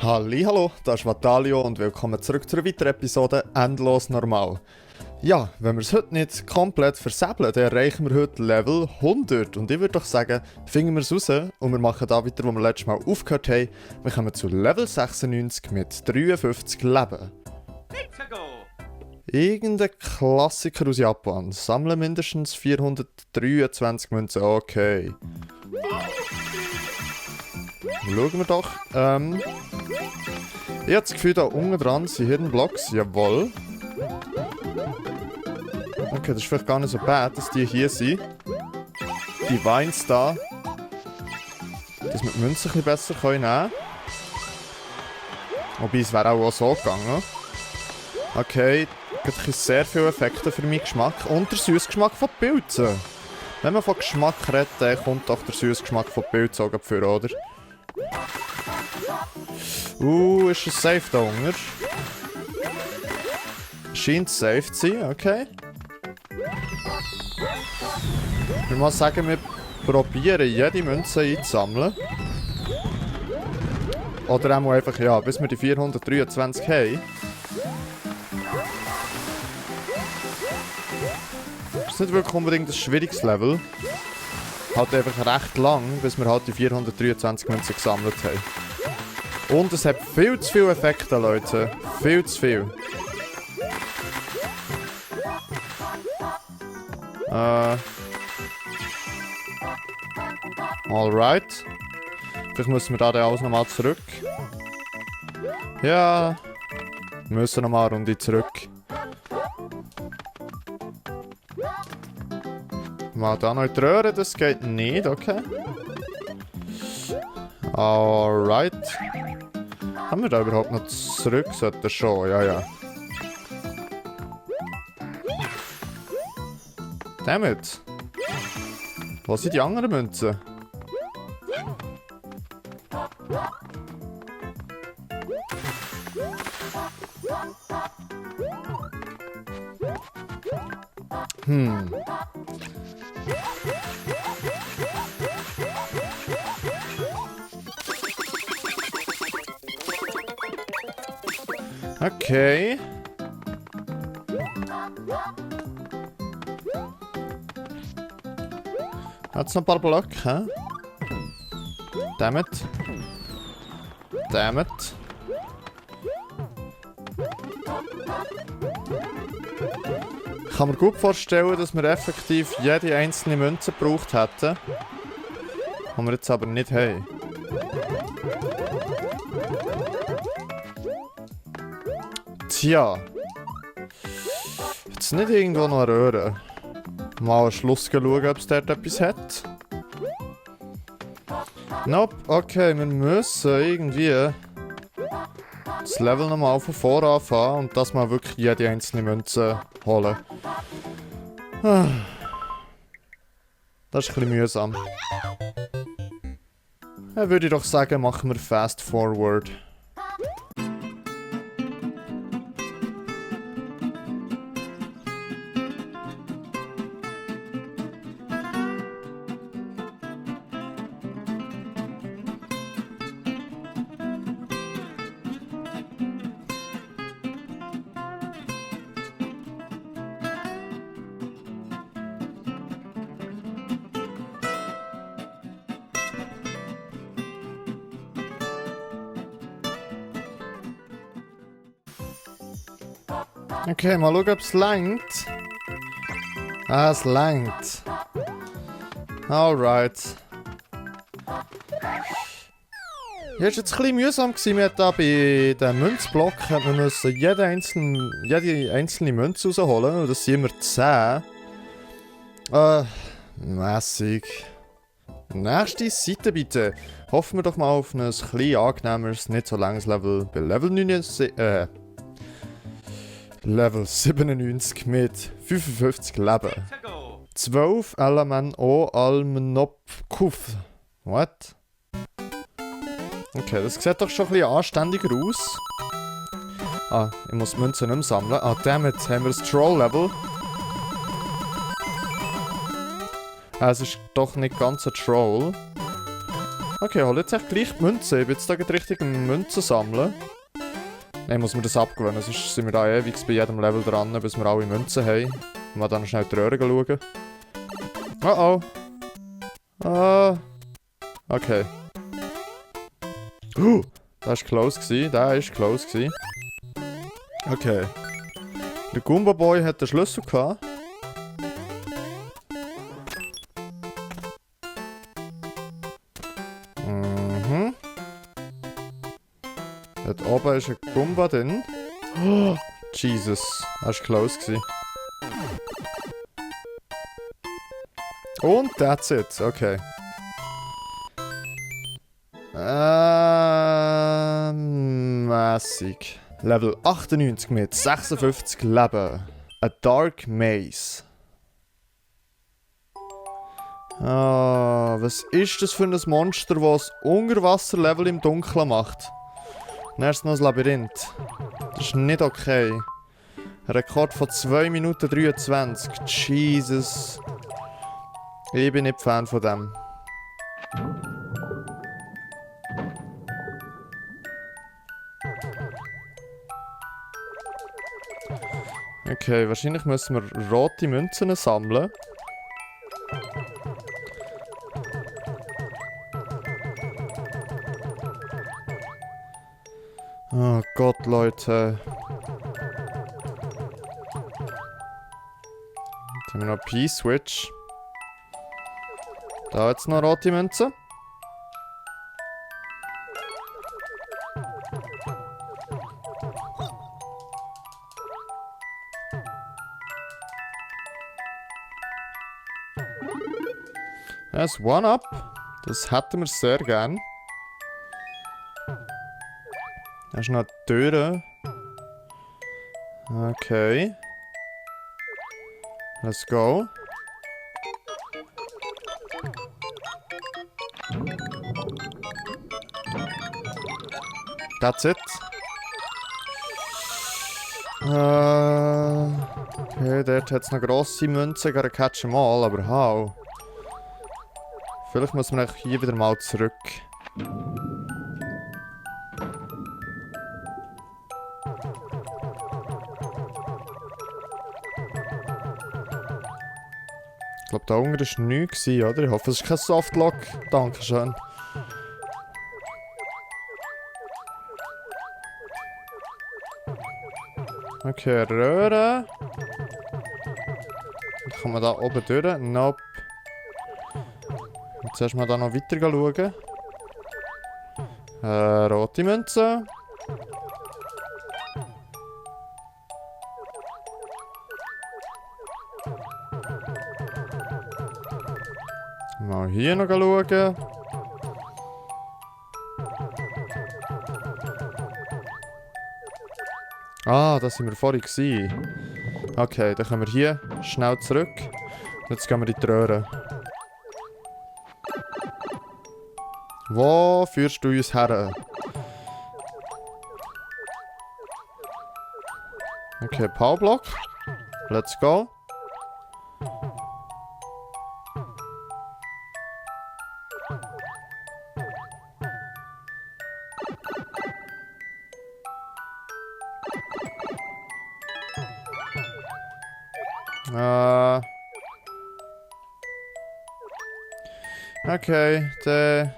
Hallo, das ist Vatalio und willkommen zurück zu einer weiteren Episode Endlos Normal. Ja, wenn wir es heute nicht komplett versäbeln, dann erreichen wir heute Level 100. Und ich würde doch sagen, finden wir es raus und wir machen da weiter, wo wir letztes Mal aufgehört haben. Wir kommen zu Level 96 mit 53 Leben. Irgendein Klassiker aus Japan. Sammeln mindestens 423 Münzen, okay. Schauen wir doch. Ich habe das Gefühl, da unten dran sind Hirnblocks. Jawohl. Okay, das ist vielleicht gar nicht so bad, dass die hier sind. Die Vines da. Dass wir die Münzen ein bisschen besser nehmen können. Wobei, es wäre auch so gegangen. Okay, gibt sehr viele Effekte für meinen Geschmack. Und der süße Geschmack von Pilzen. Wenn man von Geschmack redet, dann kommt doch der süße Geschmack von Pilzen auch für, oder? Ist es safe da unten? Scheint safe zu sein, okay. Ich würde mal sagen, wir probieren jede Münze einzusammeln. Oder auch einfach, ja, bis wir die 423 haben. Das ist nicht wirklich unbedingt ein schwieriges Level. Halt einfach recht lang, bis wir halt die 423 Münzen gesammelt haben. Und es hat viel zu viele Effekte, Leute. Viel zu viel. Alright. Vielleicht müssen wir da dann alles nochmal zurück. Ja. Wir müssen nochmal eine Runde zurück. Mal da noch in die Röhre, das geht nicht, okay. Alright. Haben wir da überhaupt noch zurück? Sollte schon, ja. Dammit. Wo sind die anderen Münzen? Okay. Hat's noch ein paar Blöcke, hä? Dammit. Ich kann mir gut vorstellen, dass wir effektiv jede einzelne Münze gebraucht hätten. Die wir jetzt aber nicht haben. Tja. Jetzt nicht irgendwo noch eine Röhre. Mal am Schluss schauen, ob es dort etwas hat. Nope, okay, wir müssen irgendwie das Level nochmal von vorne anfangen und das mal wirklich jede einzelne Münze holen. Das ist ein bisschen mühsam. Dann würde ich doch sagen, machen wir fast forward. Okay, mal schauen, ob es langt. Ah, es langt. Alright. Ja, es war jetzt ein bisschen mühsam. Wir hatten da bei den Münzblocken, wir müssen jede einzelne Münze rausholen. Und das sind immer 10. Mässig. Nächste Seite bitte. Hoffen wir doch mal auf ein bisschen angenehmeres, nicht so langes Level. Bei Level 97 mit 55 Leben. 12 Element O Almnopkuf. What? Okay, das sieht doch schon ein bisschen anständiger aus. Ah, ich muss die Münzen nicht mehr sammeln. Ah, dammit, haben wir ein Troll-Level. Es ist doch nicht ganz ein Troll. Okay, hol jetzt echt gleich die Münze. Ich bin jetzt da gerade richtig am Münzen sammeln. Nein, muss man das abgewöhnen, sonst sind wir da ewig bei jedem Level dran, bis wir alle Münzen haben. Mal dann schnell die Röhre schauen. Oh oh. Ah. Okay. Das war close gewesen, der war close gewesen. Okay. Der Goomba Boy hat den Schlüssel gehabt. Mhm. Dort oben ist ein Goomba drin. Oh, Jesus, das war close gewesen. Und that's it, okay. Mässig. Level 98 mit 56 Leben. A Dark Maze. Ah, was ist das für ein Monster, das ein Unterwasserlevel im Dunkeln macht? Und erst noch ein Labyrinth. Das ist nicht okay. Ein Rekord von 2 Minuten 23. Jesus. Ich bin nicht Fan von dem. Okay, wahrscheinlich müssen wir rote Münzen sammeln. Oh Gott, Leute. Jetzt haben wir noch P-Switch. Da jetzt noch rote Münzen. Das One-Up. Das hätten wir sehr gern. Da ist noch eine Tür. Okay. Let's go. That's it. Okay, dort hat es noch grosse Münzen, gotta catch them all, aber how? Vielleicht muss man hier wieder mal zurück. Ich glaube, da unten war nichts, oder? Ich hoffe, es ist kein Softlock. Dankeschön. Okay, Röhre. Dann kann man da oben durch. Nope. Jetzt erst mal da noch weiter schauen. Rote Münze. Mal hier noch schauen. Ah, da sind wir vorhin gewesen. Okay, dann können wir hier schnell zurück. Jetzt gehen wir in die Röhre. Wo führst du uns her? Okay, Powerblock. Let's go. Okay, dann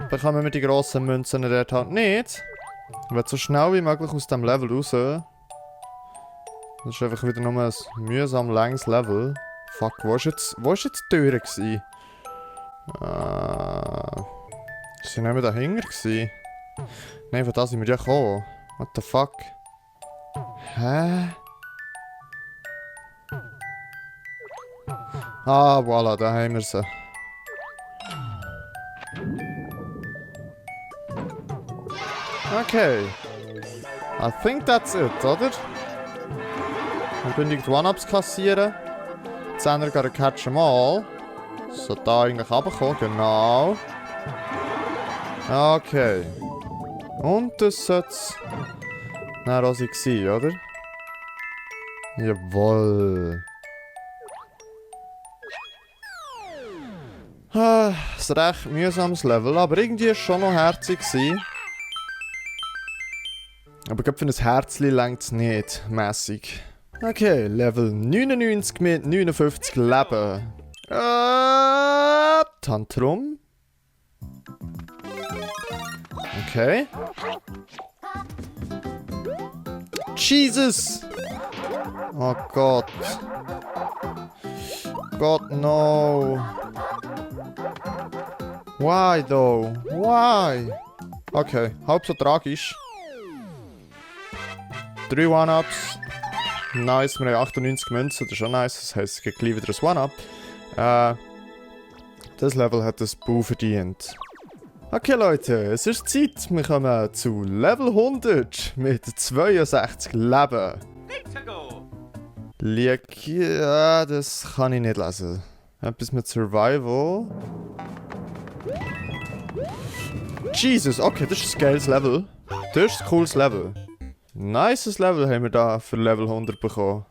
bekommen wir die grossen Münzen dort halt nicht. Ich will so schnell wie möglich aus dem Level raus. Das ist einfach wieder nur ein mühsam langes Level. Fuck, wo ist jetzt die Tür gewesen? Ist sie nicht mehr dahinter gewesen? Nein, von da sind wir ja gekommen. What the fuck? Hä? Ah, voilà, da haben wir sie. Okay. I think that's it, oder? Unbedingt One-Ups kassieren. 10er gotta catch them all. So, da eigentlich runterkommen, genau. Okay. Und das sollte es dann auch sein, oder? Jawohl. Ein recht mühsames Level, aber irgendwie war es schon noch herzig. Aber ich glaube, für ein Herzli reicht es nicht, mässig. Okay, Level 99 mit 59 Leben. Tantrum. Okay. Jesus! Oh Gott. Gott, no. Why though? Why? Okay, halb so tragisch. 3 One-Ups. Nice, wir haben 98 Münzen, das ist schon nice. Das heisst, es gibt gleich wieder ein One-Up. Das Level hat das Bau verdient. Okay Leute, es ist Zeit. Wir kommen zu Level 100 mit 62 Leben. Ja, das kann ich nicht lesen. Etwas mit Survival. Jesus, okay, das ist ein geiles Level. Das ist ein cooles Level. Nices Level haben wir da für Level 100 bekommen.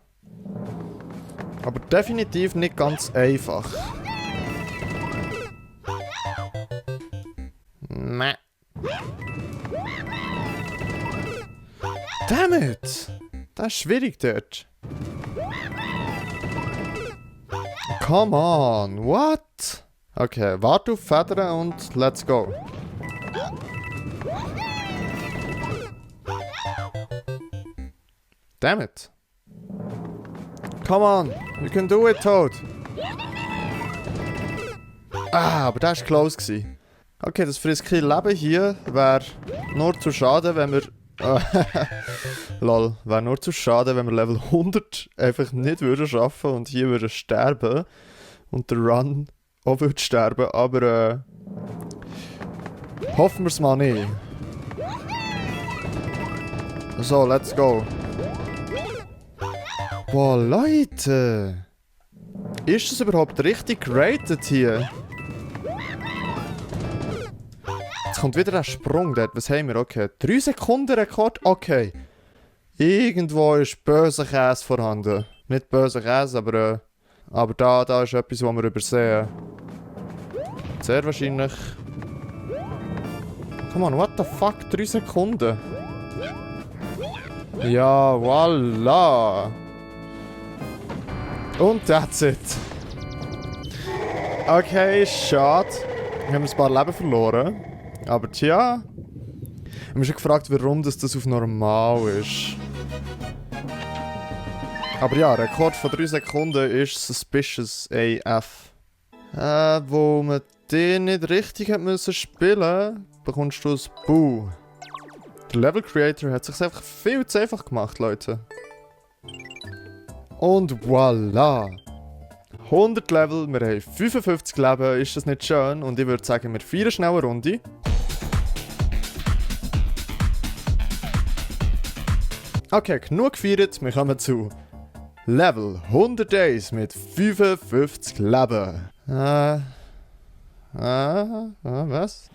Aber definitiv nicht ganz einfach. Meh. Damn it! Das ist schwierig dort. Come on, what? Okay, warte auf Federn und let's go. Damn it. Come on, you can do it, Toad. Aber das war close gewesen. Okay, das frische Leben hier wäre nur zu schade, wenn wir... Lol, wäre nur zu schade, wenn wir Level 100 einfach nicht würden schaffen und hier würden sterben. Und der Run auch würde sterben, aber hoffen wir es mal nicht. So, let's go. Boah, Leute! Ist das überhaupt richtig geratet hier? Jetzt kommt wieder ein Sprung dort. Was haben wir? Okay. 3 Sekunden Rekord? Okay. Irgendwo ist böser Käse vorhanden. Nicht böser Käse, aber da ist etwas, was wir übersehen. Sehr wahrscheinlich. Come on, what the fuck? 3 Sekunden? Ja, voila! Und that's it. Okay, schade. Wir haben ein paar Leben verloren. Aber tja. Ich habe mich schon gefragt, warum das auf normal ist. Aber ja, Rekord von 3 Sekunden ist suspicious AF. Wo man den nicht richtig hat müssen spielen, bekommst du das Boo. Der Level Creator hat sich einfach viel zu einfach gemacht, Leute. Und voilà! 100 Level, wir haben 55 Leben, ist das nicht schön? Und ich würde sagen, wir feiern schnell eine Runde. Okay, genug gefeiert, wir kommen zu Level 100 Days mit 55 Leben. Was?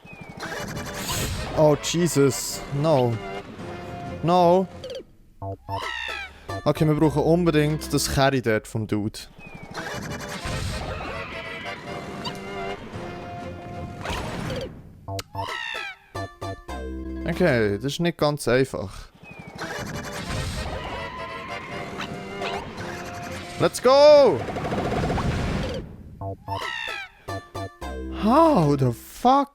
Oh, Jesus. No. No. Okay, wir brauchen unbedingt das Carry dort vom Dude. Okay, das ist nicht ganz einfach. Let's go! How the fuck?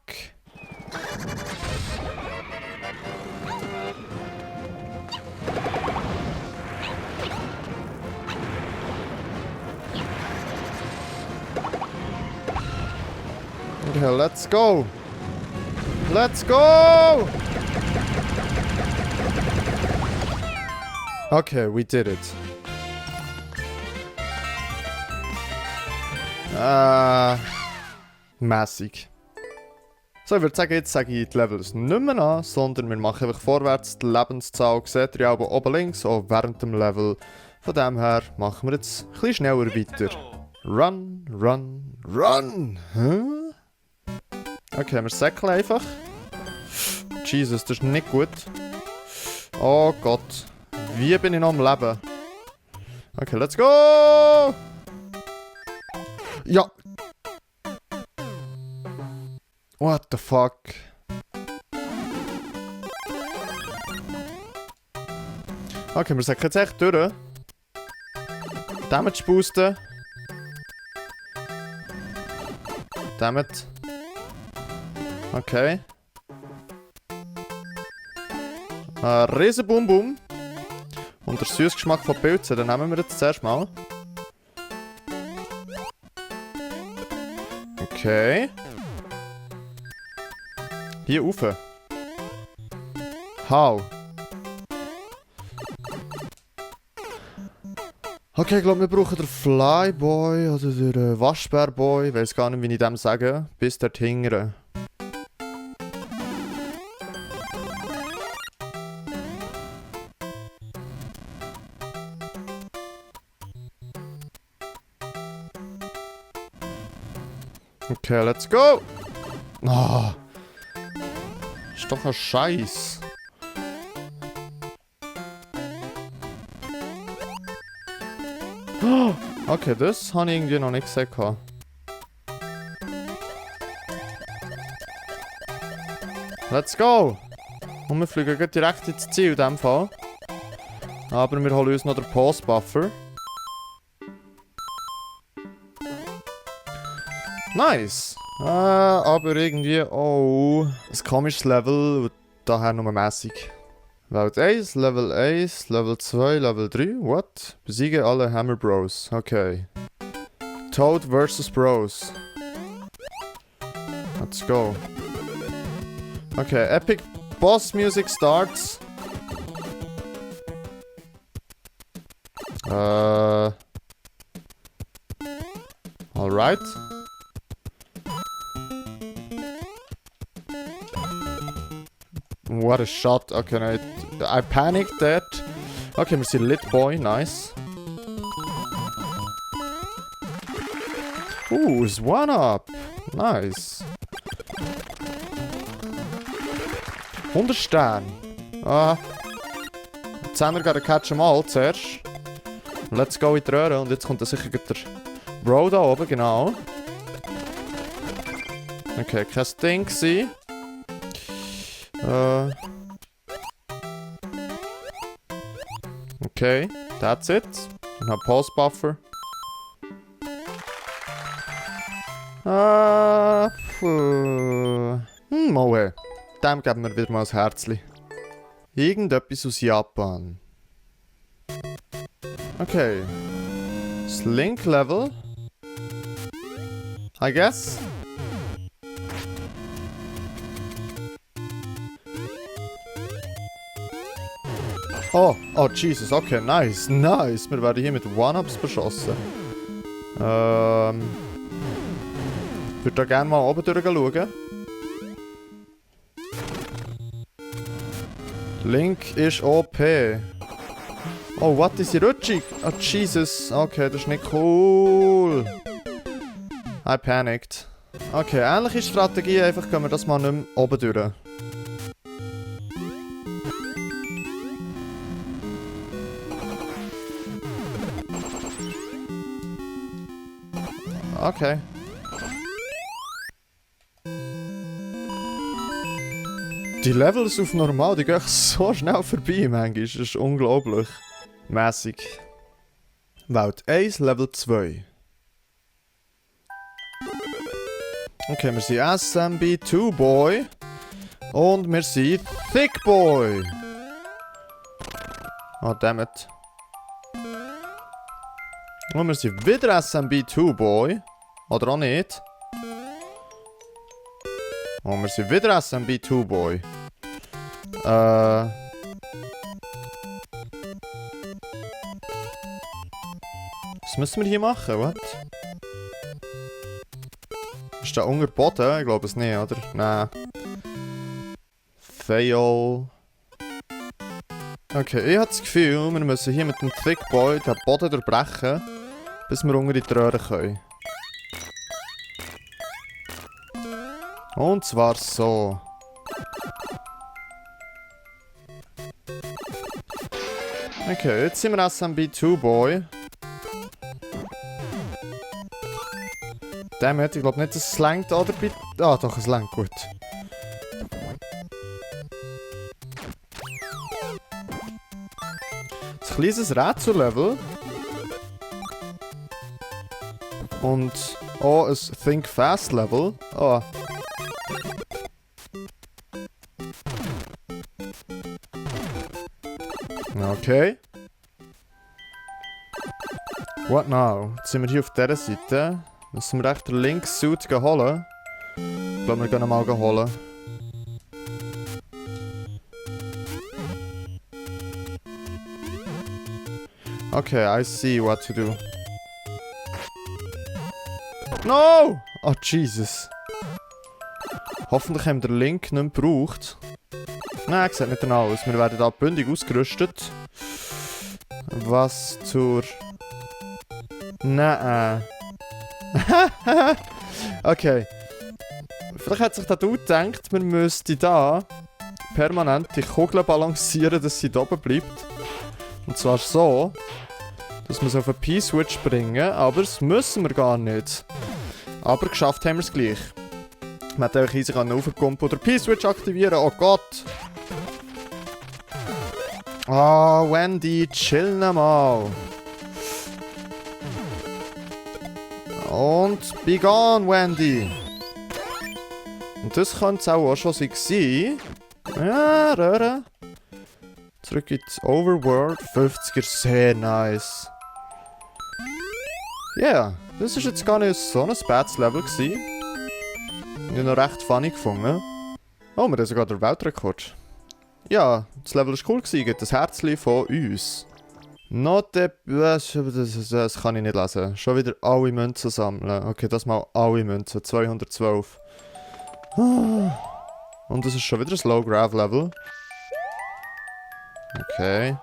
Okay, let's go! Let's go! Okay, we did it. Mässig. So, ich würde sagen, jetzt sage ich die Levels nicht mehr an, sondern wir machen einfach vorwärts. Die Lebenszahl seht ihr ja oben links, auch während dem Level. Von dem her machen wir jetzt ein bisschen schneller weiter. Run, run, run! Huh? Okay, wir säckeln einfach. Jesus, das ist nicht gut. Oh Gott. Wie bin ich noch am Leben? Okay, let's go! Ja! What the fuck? Okay, wir sagen jetzt echt durch. Damage boosten. Damit. Okay. Riesen Bum Bum. Und der süße Geschmack von Pilzen, den nehmen wir jetzt zuerst mal. Okay. Hier rauf. How? Okay, ich glaube, wir brauchen den Flyboy oder den Waschbärboy. Ich weiß gar nicht, wie ich dem sage. Bis dort hingere. Okay, let's go! Ah! Ist doch ein Scheiß. Okay, das habe ich irgendwie noch nicht gesehen. Let's go! Und wir fliegen direkt ins Ziel in diesem Fall. Aber wir holen uns noch den Pause-Buffer. Nice! Aber irgendwie, oh, ein komisches Level, daher nur mäßig. Welt 1, Level 1, Level 2, Level 3, what? Besiege alle Hammer Bros, okay. Toad vs. Bros. Let's go. Okay, Epic Boss Music starts. Alright. What a shot. Okay, no, I panicked that. Okay, wir sind Lit Boy, nice. It's One-Up. Nice. 100 Sterne. Jetzt haben wir gerade Catch 'em All zuerst. Let's go in die Röhre und jetzt kommt sicher der Bro da oben, genau. Okay, kein Ding gewesen. Okay, that's it. Ich habe Pause Buffer. Moe. Dem geben wir wieder mal ein Herzli. Irgendetwas aus Japan. Okay. Slink Level. I guess. Oh, Jesus, okay, nice, nice. Wir werden hier mit One-Ups beschossen. Ich würde da gerne mal oben durchschauen. Link ist OP. Oh, what is die rutschig? Oh, Jesus. Okay, das ist nicht cool. I panicked. Okay, ähnliche Strategie, einfach können wir das mal nicht mehr oben durch. Okay. Die Levels auf normal, die gehen so schnell vorbei, manchmal. Das ist unglaublich. Mäßig. Welt 1, Level 2. Okay, wir sind SMB 2 Boy. Und wir sind Thick Boy. Oh, dammit. Und wir sind wieder SMB 2 Boy. Oder auch nicht. Und wir sind wieder SMB 2 Boy. Was müssen wir hier machen? What? Ist da unter Boden? Ich glaube es nicht, oder? Nein. Fail. Okay, ich habe das Gefühl, wir müssen hier mit dem Thick Boy den Boden durchbrechen, bis wir unter die Röhre können. Und zwar so. Okay, jetzt sind wir SMB 2 Boy. Damit, ich glaube nicht, dass es langt, oder? Ah, doch, es langt gut. Ein kleines Rätsellevel. Und auch ein Think Fast Level. Oh. Okay. What now? Jetzt sind wir hier auf dieser Seite. Müssen wir echt den Link-Suit holen? Ich glaube, wir gehen ihn mal holen. Okay, I see what to do. No! Oh, Jesus. Hoffentlich haben wir den Link nicht mehr gebraucht. Nein, sieht nicht danach aus. Wir werden da bündig ausgerüstet. Was zur... Nein. Okay. Vielleicht hat sich der Dude gedacht, man müsste da permanent die Kugel balancieren, dass sie da oben bleibt. Und zwar so, dass wir es auf einen P-Switch bringen, aber das müssen wir gar nicht. Aber geschafft haben wir es gleich. Man hätte einfach easy raufkommen oder P-Switch aktivieren. Oh Gott! Oh, Wendy, chill mal. Und be gone, Wendy. Und das könnte es auch schon sein. Ja, röhren. Zurück ins Overworld. 50er, sehr nice. Ja, yeah, das war jetzt gar nicht so ein bad Level gewesen. Ich habe noch recht funny gefunden. Oh, wir haben sogar den Weltrekord. Ja, das Level war cool gewesen. Gibt ein Herzchen von uns. Not the... Das kann ich nicht lesen. Schon wieder alle Münzen sammeln. Okay, das mal alle Münzen. 212. Und das ist schon wieder ein Low-Grav-Level. Okay.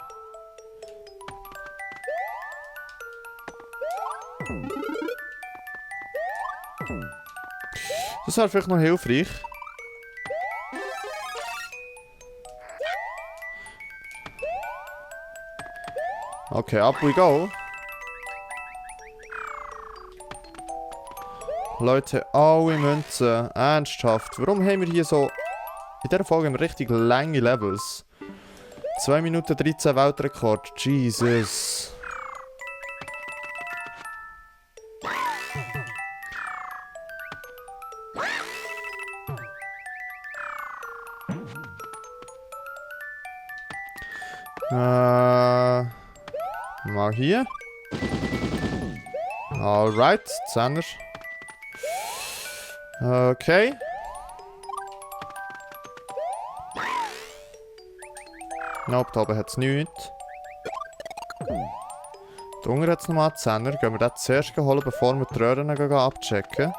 Das wäre vielleicht noch hilfreich. Okay, up we go. Leute, alle Münzen. Ernsthaft. Warum haben wir hier so... In dieser Folge haben wir richtig lange Levels. 2 Minuten 13 Weltrekord. Jesus. Mal hier. Alright, 10er. Okay. Nope, da oben hat es nichts. Da unten hat es nochmal 10er. Gehen wir den zuerst holen, bevor wir die Röhren abchecken.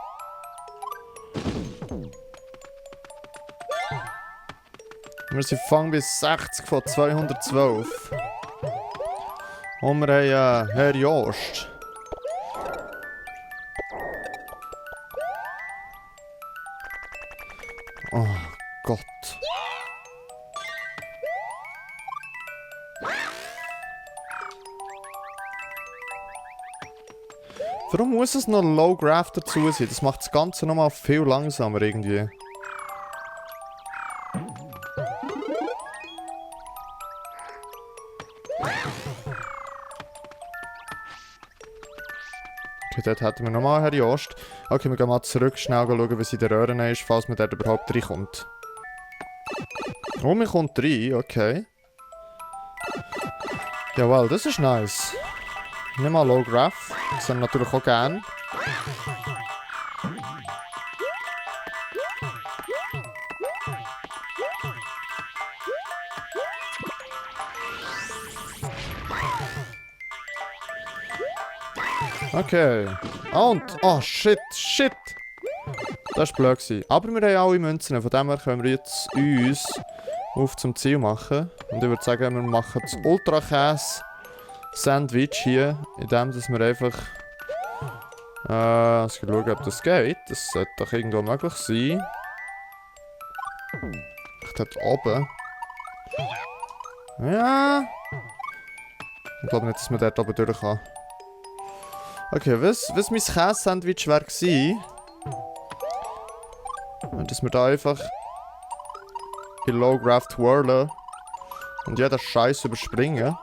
Wir sind fangen bis 60 von 212. Und wir haben Herr Jost. Oh Gott. Warum muss es noch Low Graph dazu sein? Das macht das Ganze nochmal viel langsamer irgendwie. Okay, dort hätten wir nochmal Herr Jost. Okay, wir gehen mal zurück, schnell schauen, was in der Röhren ist, falls man dort überhaupt reinkommt. Oh, man kommt rein, okay. Jawohl, das ist nice. Nimm mal Low Graph. Das haben wir natürlich auch gern. Okay. Und... Oh, shit. Das war blöd gewesen. Aber wir haben alle Münzen. Von dem her können wir jetzt uns auf zum Ziel machen. Und ich würde sagen, wir machen das Ultra-Käse-Sandwich hier. Indem wir einfach... schauen, ob das geht. Das sollte doch irgendwo möglich sein. Ich dort oben. Ja. Ich glaube nicht, dass man dort oben durch kann. Okay, was mein Käse-Sandwich wäre gewesen, dass wir da einfach in Low Graph twirlen und jeden Scheiß überspringen.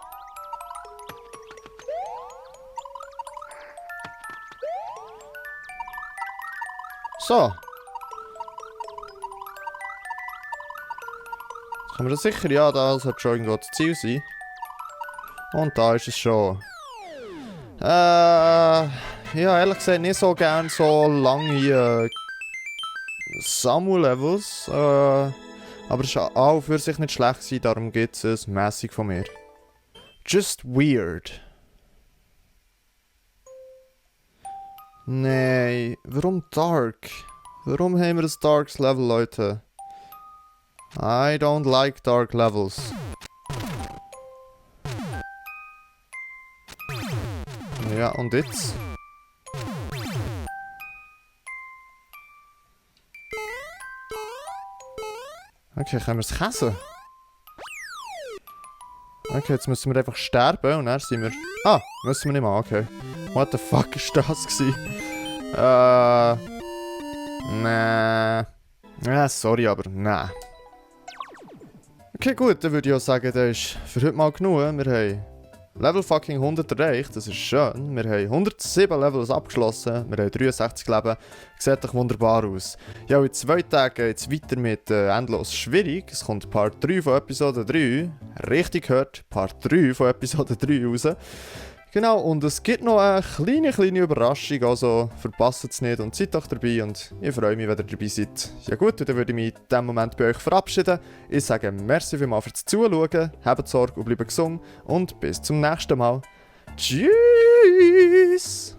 So. Können wir das sicher? Ja, da sollte schon irgendwo das Ziel sein. Und da ist es schon. Ja, ehrlich gesagt nicht so gern so lange Samu-Levels. Aber es ist auch für sich nicht schlecht gewesen, darum gibt es mäßig von mir. Just weird. Nee, warum Dark? Warum haben wir ein Darks Level, Leute? I don't like Dark Levels. Ja, und jetzt? Okay, können wir es käsen? Okay, jetzt müssen wir einfach sterben und dann sind wir... Ah, müssen wir nicht mal, okay. What the fuck ist das gewesen? Nee. Ja, sorry, aber nee. Okay, gut, dann würde ich auch sagen, das ist für heute mal genug. Wir haben Level fucking 100 erreicht, das ist schön. Wir haben 107 Levels abgeschlossen, wir haben 63 Leben. Sieht doch wunderbar aus. Ja, in 2 Tagen geht es weiter mit Endlos schwierig. Es kommt Part 3 von Episode 3. Richtig gehört, Part 3 von Episode 3 raus. Genau, und es gibt noch eine kleine Überraschung, also verpasst es nicht und seid doch dabei und ich freue mich, wenn ihr dabei seid. Ja gut, und dann würde ich mich in diesem Moment bei euch verabschieden. Ich sage merci vielmals fürs Zuschauen, habt Sorge und bleibt gesund und bis zum nächsten Mal. Tschüss!